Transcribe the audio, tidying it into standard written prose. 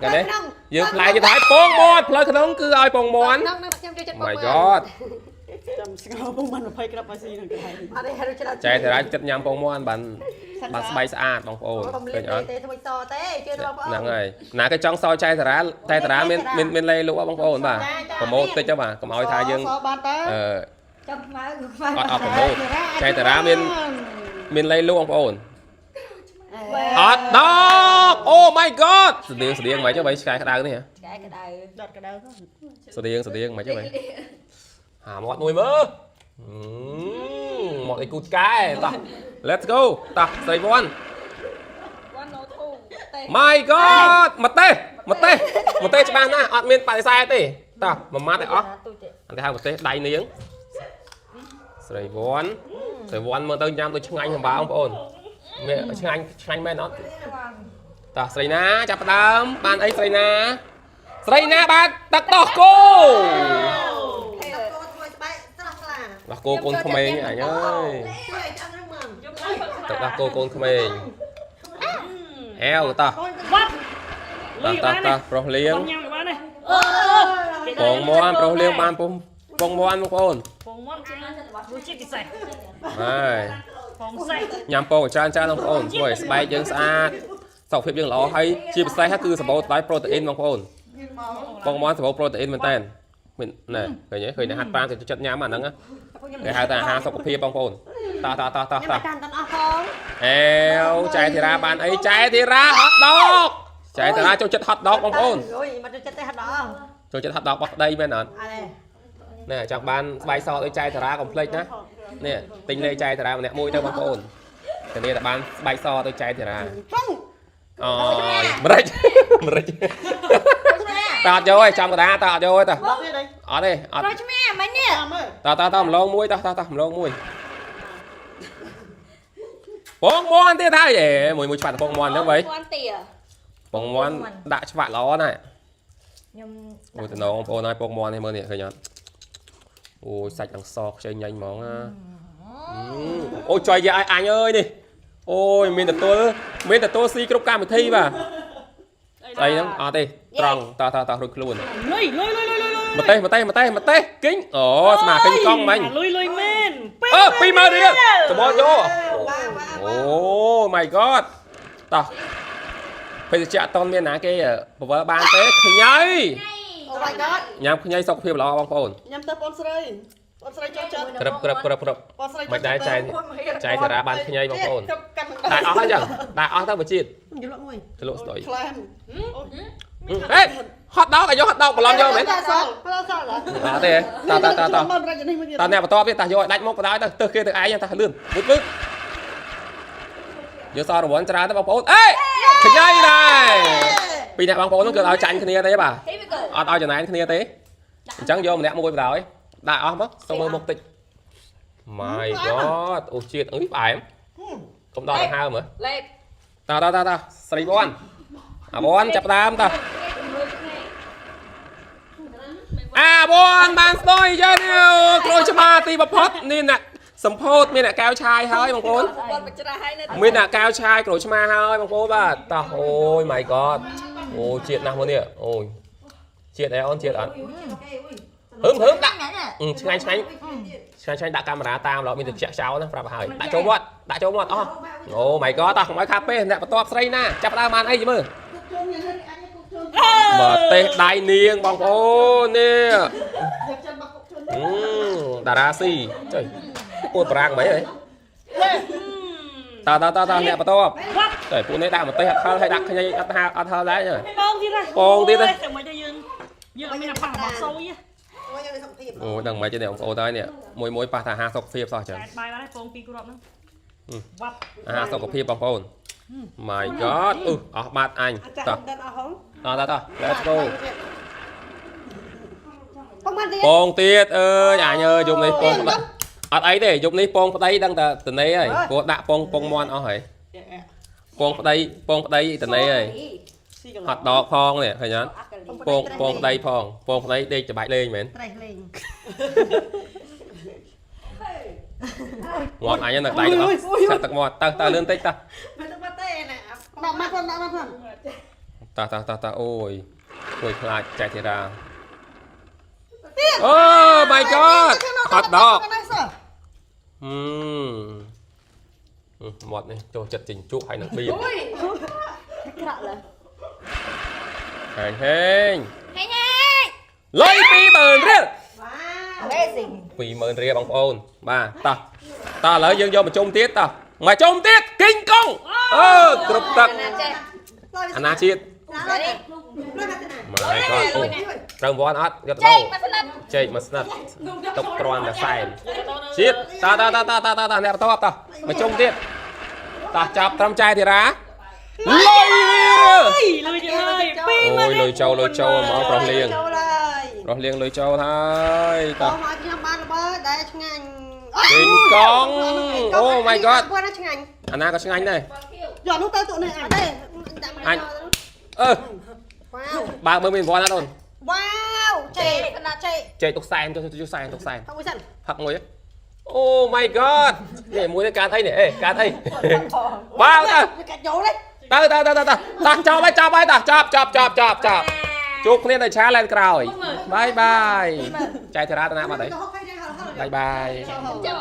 ឃើញទេយើងផ្លែទៀតហើយពងមាន់ផ្លូវក្នុងគឺឲ្យពងមាន់ ក្នុងនឹងខ្ញុំចូលចិត្ត My god ចាំស្ងោពងមិន20ក្រាប់ឲ្យស៊ីនឹងកន្លែង អត់ទេហើយច្រើន ចែតារាចិត្តញ៉ាំពងមាន់បានបានស្បែកស្អាតបងប្អូន កុំលៀ ឃើញអត់ នទេធ្វើសទេជឿបងប្អូន ហ្នឹងហើយណាគេចង់សចែតារាតែតារាមានមានមានលេលក់បងប្អូនបាទប្រម៉ូទតិចទៅបាទកុំឲ្យថាយើង សបានតើ អឺ ចាំខ្មៅខ្មៅ អត់អត់ប្រម៉ូទចែតារាមានមានលេលក់បងប្អូនអត់ដកអូ my god ស្តៀងស្តៀងមិនចុះបីឆ្កែក្តៅនេះហ៎ ឆ្កែក្តៅ ដុតក្តៅទៅ ស្តៀងស្តៀងមិនចុះបីហាមាត់មួយមើលមាត់អីគូឆ្កែតោះ let's go តោះស្រីវ៉ាន់ 1 no 2ទេ My god មកទេមកទេមកទេច្បាស់ណាស់អត់មានបដិសេធទេតោះមួយម៉ាត់ឲ្យអស់ ទូចទេ អត់គេហៅមកទេដៃនាងស្រីវ៉ាន់ស្រីវ៉ាន់មើលទៅញ៉ាំដូចឆ្ងាញ់សម្បើបងប្អូនមានឆ្ងាញ់ឆ្ងាញ់មែនអត់តោះស្រីណាចាប់ផ្ដើមបានអីស្រីណាស្រីណាបានទឹកដោះគោ ទឹកគោធ្វើស្បែកស្រស់ថ្លា ដោះគោកូនក្មេងអញអើយ ជួយឲ្យឆ្អឹងហ្នឹងមក ទឹកដោះគោកូនក្មេងអែវតោះ វ៉ាត់ តោះតោះតោះប្រុសលៀង ញ៉ាំបានទេ ពងមាន់ប្រុសលៀងបានពងពងមាន់បងប្អូន ពងមាន់រសជាតិពិសេស ហើយ ពងសេះ ញ៉ាំពងឲ្យច្រើនច្រើនបងប្អូនធ្វើឲ្យស្បែកយើងស្អាតសុខភាពយើងល្អហើយជាពិសេសគឺសម្បូរទៅដោយប្រូតេអ៊ីនបងប្អូនពងមាន់សម្បូរប្រូតេអ៊ីនមែនតើមានណែឃើញទេឃើញតែហាត់ប្រាណទៅចិត្តញ៉ាំអាហ្នឹងគេហៅថាអាហារសុខភាពបងប្អូនតោះតោះតោះតោះ ញ៉ាំ តោះ តាមតអស់ផង អែវចែធីរ៉ាបានអីចែធីរ៉ាហត់ដកចែធីរ៉ាចូលចិត្តហត់ដកបងប្អូន អូយមកចូលចិត្តទេហត់ដល់ ចូលចិត្តហត់ដករបស់ប្តីមែនអត់ អត់ទេ ណែចង់បានស្បែកសដូចចែតារាកុំភ្លេចណានេះទិញលេខចែតារាម្នាក់មួយទៅបងប្អូនធានាតែបានស្បែកសដូចចែតារាអូយម្រេចម្រេចតើអត់យកទេចំកដាតើអត់យកទេតើ ដល់ទៀតអី អត់ទេអត់ ប្រុសឆ្មាមិញនេះ តាមមើល តើតើតើម្លងមួយតើតើតើម្លងមួយពងមាន់ទៀតហើយអេមួយមួយច្បាស់តែពងមាន់ហ្នឹងវិញ មាន់ទា ពងមាន់ដាក់ច្បាស់ល្អណាស់ ខ្ញុំ អូយតំណងបងប្អូនហើយពងមាន់នេះមើលនេះឃើញអត់អូយសាច់ឡើងសខ្ចីញ៉ាញ់ហ្មងណាអូយចុយយកឲ្យអញអើយនេះអូយមានទទួលមានទទួលស៊ីគ្រប់កម្មវិធីបាទស្អីហ្នឹងអត់ទេត្រង់តោះតោះតោះរួចខ្លួន លុយលុយលុយលុយលុយ មកទេមកទេមកទេមកទេគិញអូស្មាគិញកង់មិញ លុយលុយមែន អឺ20000រៀលសម្បល់យកអូ my god តោះភេសជ្ជៈអត់តន់មានណាគេពវល់បានទេខ្ញី អូ my god ញ៉ាំខ្ញីសុខភាពល្អបងប្អូន ញ៉ាំទៅបងស្រីបងស្រីចូលចិត្ត ក្រឹបក្រឹបក្រឹបក្រឹប បងស្រី មិនដែរចែចែតារាបានខ្ញីបងប្អូន កាន់ តែអស់ហើយចឹងតែអស់ទៅបជាតិ ខ្ញុំលក់មួយ ទៅលក់ស្ដុយ ខ្លែម ហេហត់ដកឲ្យយកហត់ដកបន្លំយកមែន សល់សល់ អត់ទេតតតត មកប្រាច់នេះមួយទៀត តអ្នកបន្តទៀតតយកឲ្យដាច់មុខបដ ாய் ទៅទើសគេទៅឯងតលឿនវឹតវឹតយកសរង្វាន់ច្រើនទៅបងប្អូនអេខ្ញីដែរពីអ្នកបងប្អូនហ្នឹងគឺឲ្យចាញ់គ្នាទេបាទ Here we go អត់ឲ្យចំណែនគ្នាទេអញ្ចឹងយកម្នាក់មួយបដ ாய் ដាក់អស់មកសុំមើលមុខតិច My god អូជាតិអើយផ្អែមកុំដល់ដង្ហើមហ៎ លេប តតតតស្រីបនអាបនចាប់ដើមតអាបនបានស្ដុយយើងក្រូចឆ្មាទីបំផុតនេះអ្នកសម្ពោធមានអ្នកកែវឆាយហើយបងប្អូន គាត់បច្រាស់ហើយនៅ មានអ្នកកែវឆាយក្រូចឆ្មាហើយបងប្អូនបាទតោះអូយ my god អូជាតិណាស់មកនេះអូយជាតិអីអូនជាតិអត់ហឹមហឹមដាក់ឆ្ងាញ់ឆ្ងាញ់ឆ្ងាញ់ឆ្ងាញ់ដាក់កាមេរ៉ាតាមឡោមានតិចចោលណាប្រាប់ឲ្យដាក់ចូលមាត់ដាក់ចូលមាត់អស់អូ my god តោះកុំឲ្យខាតពេកអ្នកបន្ទាប់ស្រីណាចាប់ដើមបានអីមើល មកទេសដៃនាងបងប្អូននេះតារាស៊ីចុយពួតប្រាងមិនហីតើតើតើតើអ្នកបន្ទាប់តែពួកនេះដាក់ម្ទេសអត់ហឹលហើយដាក់ខ្ញីអត់ហៅអត់ហឹលដែរ ពងទៀត ពងទៀត តែមិនទៅយើងយើងអត់មានអាប៉ះរបស់ស៊យ អូយយើងសុខភាព អូដឹងមិនទេអ្នកបងប្អូនតើនេះមួយមួយប៉ះថាហាសុខភាពសោះចឹង តែបាយបានហើយពងពីរគ្រាប់ហ្នឹងវ៉ាប់ អាហារសុខភាពបងប្អូន My god អឺអស់បាត់អញ អាចារ្ តោះ យដល់អស់ហង តោះតោះ Let's go បងបានទៀត ពងទៀតអើយអញអើយយប់នេះពងប្តីអត់អីទេយប់នេះពងប្តីដឹងតែតនេហើយព្រោះដាក់ពងពងមន់អស់ហើយពងប្តីពងប្តីតនេហើយ ស៊ីកន្ ហត់ដកផងនេះឃើញអត់ពងពងប្តីផងពងប្តីដេកច្បាច់លេងមែន ត្រេះលេង ងាប់អញនៅដៃទាំងអស់ឆាត់ទឹកមាត់ទៅទៅលឿនតិចទៅ មិនទៅបាត់ទេណា ដាក់មកផងដាក់មកផង តោះតោះតោះតោះអូយគួយខ្លាចចែកធីរ៉ាអូ my god hot dog ហឹមមាត់នេះចូលចិត្តចិញ្ជក់ហើយនឹងបៀ អូយ ក្រាក់ឡើយ ហេងហេង ហេងហេង លុយ20000រៀល Amazing 20000រៀលបងប្អូនបាទតោះតោះឥឡូវយើងយកមកជុំទៀតតោះមកជុំទៀតគីងកងអឺគ្រប់ទឹក ណាចេះ អាណាជាតិ នេះ ម៉ាយកអូត្រូវវ៉ាន់អត់យកទៅ ចេកមកស្និត ចេកមកស្និតទុកគ្រាន់តែសែនជាតិតោះតោះតោះតោះតោះតោះអ្នកបន្ទាប់តោះមកជុំទៀតតោះចាប់ត្រឹមចែធីរ៉ាលុយ លុយទៀតហើយពីរ អូយលុយចូលលុយចូលមកប្រុសលៀង ចូលហើយ ប្រុសលៀងលុយចូលហើយតោះ តោះមកខ្ញុំបានល្បើដែលឆ្ងាញ់ គីងកងអូ my god ពួកណាឆ្ងាញ់ អាណាក៏ឆ្ងាញ់ដែរ យកនោះទៅទូនេះអញ អត់ទេដាក់មក អញអឺ វ៉ាវ បើមើលមានវ៉ាន់ណាអូន វ៉ាវចេកណាចេ ចេកទុកសែនចុះចុះសែនទុកសែន ថមួយសិន ផឹកមួយអូ my god នេះមួយនេះកាតអីនេះអេកាតអីបាវទៅ វាកាត់ចូលទេ ទៅទៅទៅទៅតោះចប់ហើយចប់ហើយតោះចប់ចប់ចប់ចប់ចប់ជួបគ្នានៅឆាឡែនក្រោយបាយបាយចែកធារាតណាបាត់ហើយ ទៅហុកឲ្យហល់ហល់ បាយបាយ ចាំ